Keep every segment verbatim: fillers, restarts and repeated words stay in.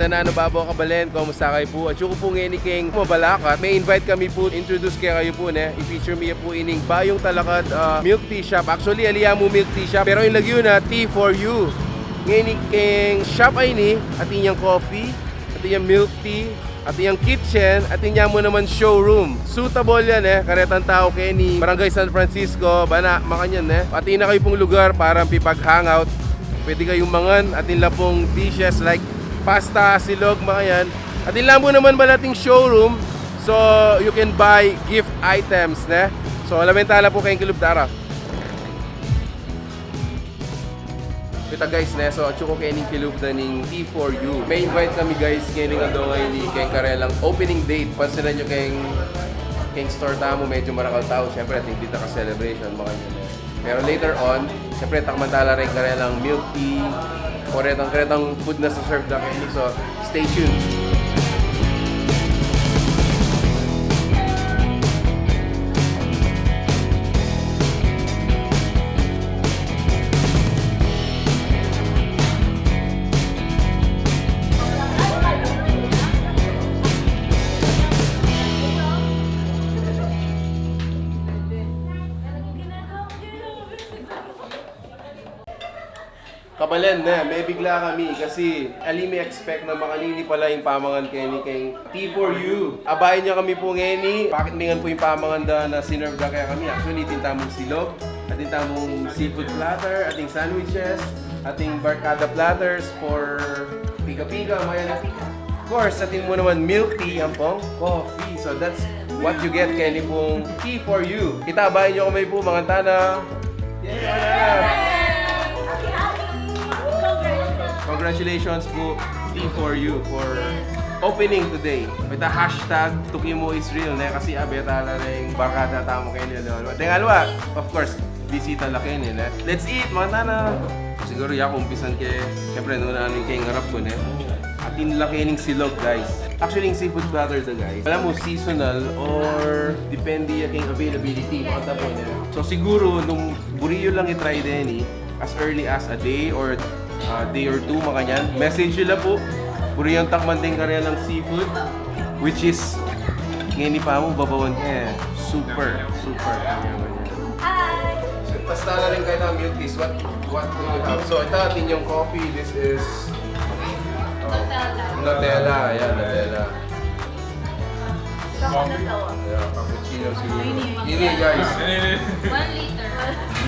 Nanu babo, kabalen, kumusta kayu pu? Atyu ku pu ngeni keng Mabalacat. Me-invite kami pu, introduce kekayu pu, ne? I-feature mi ya pu ining bayung talakad, ah, milk tea shop. Actually, ali ya mu milk tea shop, pero ing lagyu na, Tea for You. Ngeni keng shop a ini, atin yang coffee, atin yang milk tea, atin yang kitchen, atin ya mu naman showroom. Suitable yan, e, karetang tau keni Barangay San Francisco, bana, makanyan, e. Atin na kayu pung lugar para pipag-hangout. Pwede kayung mangan, atin la pung dishes like pasta, silog, makanyan. Atin la mu naman balating showroom, so you can buy gift items, ne? So, lawen tala pu keng kilub, tara. Kita guys, ne, so atyu ku keni king kilub na ning Tea for You. Me-invite kami guys, keni king aldo ngeni keng karelang opening date. Pansinan yu keng, keng store tamu, medyu marakal tau. Siyempre, atin dita ka celebration, makanyan, e. Pero later on, siyempre, takman tala reng karelang milk tea, o retang, karetang food na sa-serve da keni. So, stay tuned. Kabalen, ne, mebigla kami kasi ali mi expect na makanini pala ing pamangan keni keng Tea for You. Abayan yu kami pu ngeni, bakit mingan pu ing pamangan da na sinerve da kekami. Actually, atin tamung silog, atin tamung seafood platter, ating sandwiches, ating barkada platters for pika-pika, makanyan. Of course, atin mu naman milk tea, ampong coffee. So that's what you get keni pung Tea for You. Kita, abayan yu kami pu, mangan tana. Yay! Congratulations pu, Tea for You, for opening today with the hashtag Tuki Mu Is Real, ne? Kasi abe tala reng barkada tamu keni, ne? Deng aliwa, of course, bisita la keni, ne? Let's eat, mangan tana. Siguru yaku umpisan ke, siyempre, nanu ing keng arap ku, ne? Atin la kening silog, guys. Actually, ing seafood platter da, guys, alam mo, seasonal or depende ya keng availability, makatapo, ne? So, siguru, nung buri yu lang i-try deni, as early as a day or, uh, day or two, makanyan, message yu la pu. Buri yung takman deng karelang seafood, which is, ngeni pa mu, babawan ke. Super, super. Hi! So, tas tala rin kayu ng milk teas. What, what do you have? So, ito, atin yung coffee. This is, uh, Nutella. Nutella. Yan, Nutella. Chocolate. Yeah, cappuccino siguro. Ini, guys. One liter.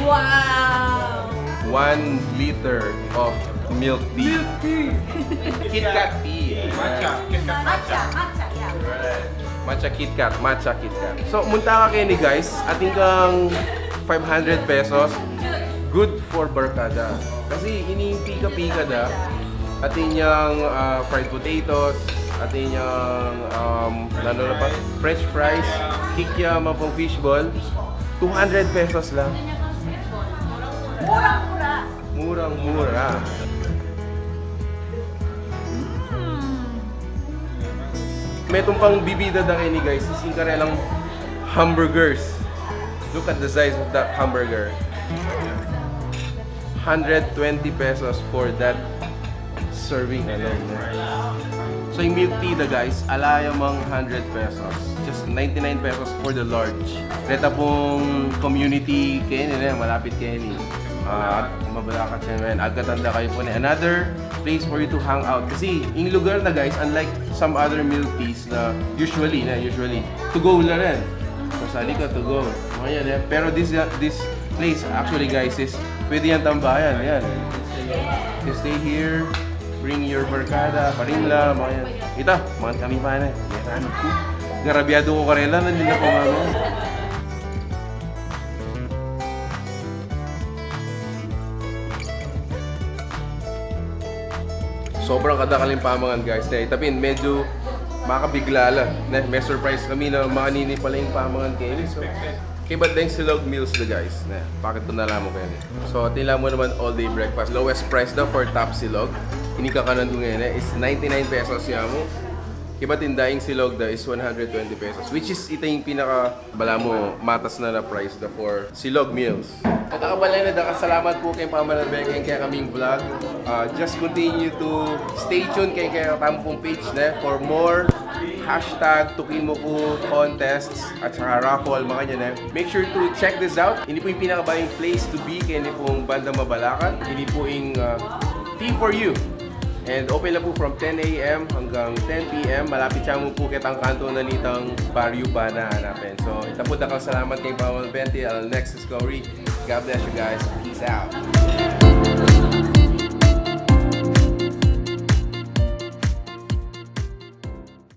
Wow! One liter of milk tea. Milk tea. Kit Kat tea. Matcha. Kit Kat matcha. Matcha, matcha, yeah. Right. Matcha Kit Kat, matcha Kit Kat. So, munta ka keni, guys, atin kang five hundred pesos. Good for barkada. Kasi ini pika-pika da. Atin yang, ah, fried potatoes, atin yang, um, nanu la pa, French fries, kikiam, ampong fishball. Two hundred pesos lang. Murang-mura. Murang-mura. Mm. Metung pang bibida da keni, guys, is ing karelang hamburgers. Look at the size of that hamburger. Hundred twenty pesos for that serving alone, ne? So, ing milk tea da, guys, ala ya mang hundred pesos. Just ninety-nine pesos for the large. Reta pung community keni, ne, malapit keni. Ah, Mabalacat siya, men. Agkatan da kayu pu, ne. Another place for you to hang out. Kasi, ing lugar na, guys, unlike some other milk teas na usually, na usually, to go la rin. Sasali ka, to go. Makanyan, e. Pero this, uh, this place, actually, guys, is pwede yang tambayan. Yan. You stay here, bring your barkada, paring la, makanyan. Ita, mangan kami pa, ne. Yan, ku. Garabyadu ku karela, nandiyan na pu, mama. Sobrang kadakal ning pamangan, guys. Ne, ita pin, medyu makabigla la, ne, me-surprise kami na makanini pala ing pamangan keni. So, kaybat deng silog meals da, guys. Ne, pakit ku na la mu keni. So, atin la mu naman all day breakfast. Lowest price da for top silog. Ini kakanan ku ngeni, ne, is ninety-nine pesos ya mu. Ibat ing daing silog da is one hundred twenty pesos, which is ita ing pinaka, balamu, matas na na price da for silog meals. At kabalen, dakal a salamat pu keng pamanalbe keng kekaming vlog. Uh, just continue to stay tuned keng kekatamu pung page, ne, for more hashtag Tukin Mo Ku contests at saka raffle, makanyan, ne. Make sure to check this out. Ini pu ing pinakabayung place to be keni pung bandang Mabalacat. Ini pu ing, uh, Tea for You. And open la pu from ten a m hanggang ten p m. Malapit ya mu pu ketang kanto na nitang Barrio Bana, hanapin. So, ita pu, dakal a salamat keng pamanalbe. Till next discovery. God bless you guys. Peace out.